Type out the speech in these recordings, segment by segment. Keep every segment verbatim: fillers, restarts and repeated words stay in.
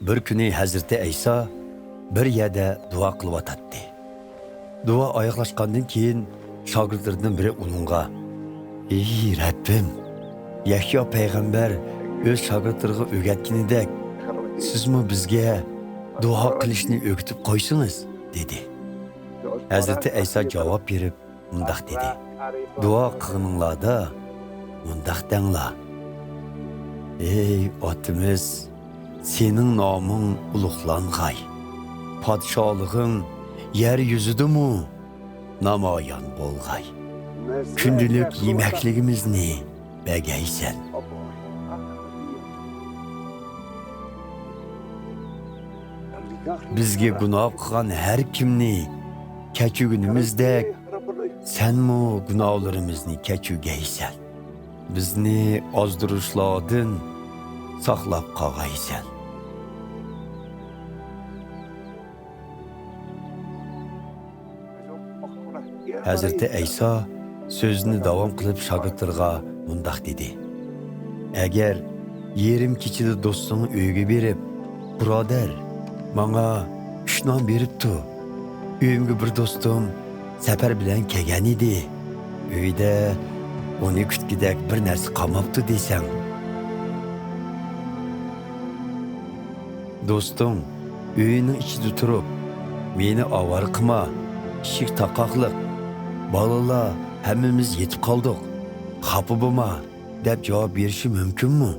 بىر كۈنى ھەزرىتى ئەيسا بىر يەردە دۇئا قىلىۋاتاتتى. دۇئا ئاياغلاشقاندىن كېيىن شاگىرتلىرىدىن بىرى ئۇنىڭغا، «ئېي رەببىم، يەھيا پەيغەمبەر ئۆز شاگىرتلىرىغا ئۆگەتكىنىدەك، سىزمۇ بىزگە دۇئا قىلىشنى ئۆگىتىپ قويسىڭىز» دېدى. ھەزرىتى ئەيسا جاۋاب بېرىپ مۇنداق دېدى، دۇئا قىلغىنىڭلاردا مۇنداق دەڭلار، ئەي ئاتىمىز، سېنىڭ نامىڭ ئۇلۇغلانغاي، پادىشاھلىقىڭ يەر يۈزىدىمۇ نامايان بولغاي، كۈندىلىك يېمەكلىكىمىزنى بەگەيسەن. بىزگە گۇناھ قىلغان ھەر كىمنى كەچۈرگىنىمىزدەك، سەنمۇ گۇناھلىرىمىزنى كەچۈرگەيسەن. بىزنى ئازدۇرۇشلاردىن ساقلاپ قالغايسەن. ھەزرىتى ئەيسا سۆزىنى داۋام قىلىپ شاگىرتلىرىغا مۇنداق دېدى، ئەگەر يېرىم كېچىدە دوستۇڭ ئۆيىگە بېرىپ، بۇرادەر، ماڭا ئۈچ نان بېرىپ تۇر. ئۆيۈمگە بىر دوستۇم سەپەر بىلەن كەلگەن ئىدى. ئۆيدە ئۇنى كۈتكۈدەك بىر نەرسە قالماپتۇ دېسەڭ. دوستۇڭ ئۆيىنىڭ ئىچىدە تۇرۇپ، مېنى ئاۋارە قىلما، ئىشىك تاقاقلىق، بالىلار ھەممىمىز يېتىپ قالدۇق، خاپا بولما، دەپ جاۋاب بېرىشى مۇمكىنمۇ؟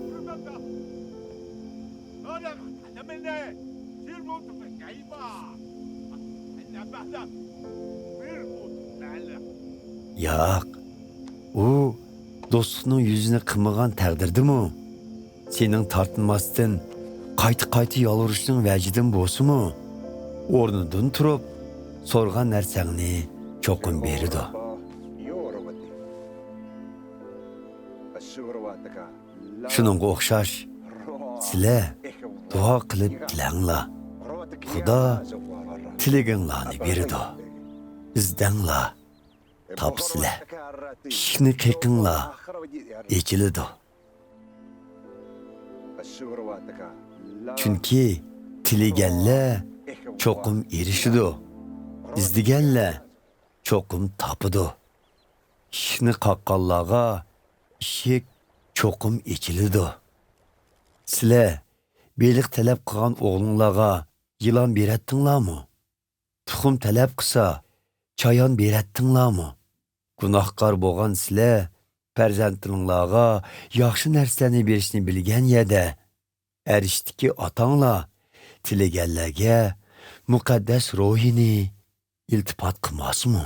ياق، ئۇ دوستلۇقنىڭ يۈزىنى قىلمىغان تەقدىردىمۇ، سېنىڭ تارتىنماستىن قايتا-قايتا يالۋۇرۇشنىڭ ۋەجىدىن بولسىمۇ، ئورنىدىن تۇرۇپ، سورىغان نەرسەڭنى چوقۇم بېرىدۇ. شۇنىڭغا ئوخشاش، سىلەر دۇئا قىلىپ تىلەڭلار. خۇدا تىلىگىڭلارنى بېرىدۇ. ئىزدەڭلار، تاپىسىلەر. ئىشىكنى قېقىڭلار، ئېچىلىدۇ. چۈنكى تىلىگەنلەر چوقۇم ئېرىشىدۇ، ئىزدىگەنلەر چوقۇم تاپىدۇ. ئىشىكنى قاققانلارغا ئىشىك چوقۇم ئېچىلىدۇ. سىلەر بېلىق تەلەپ قىلغان ئوغلۇڭلارغا يىلان بېرەتتىڭلارمۇ؟ تۇخۇم تەلەپ قىلسا، چايان بېرەتتىڭلارمۇ؟ گۇناھكار بولغان سىلەر پەرزەنتلىرىڭلارغا ياخشى نەرسىلەرنى بېرىشنى بىلگەن يەردە، ئەرشتىكى ئاتاڭلار تىلىگەنلەرگە مۇقەددەس روھىنى ئىلتىپات قىلماسمۇ؟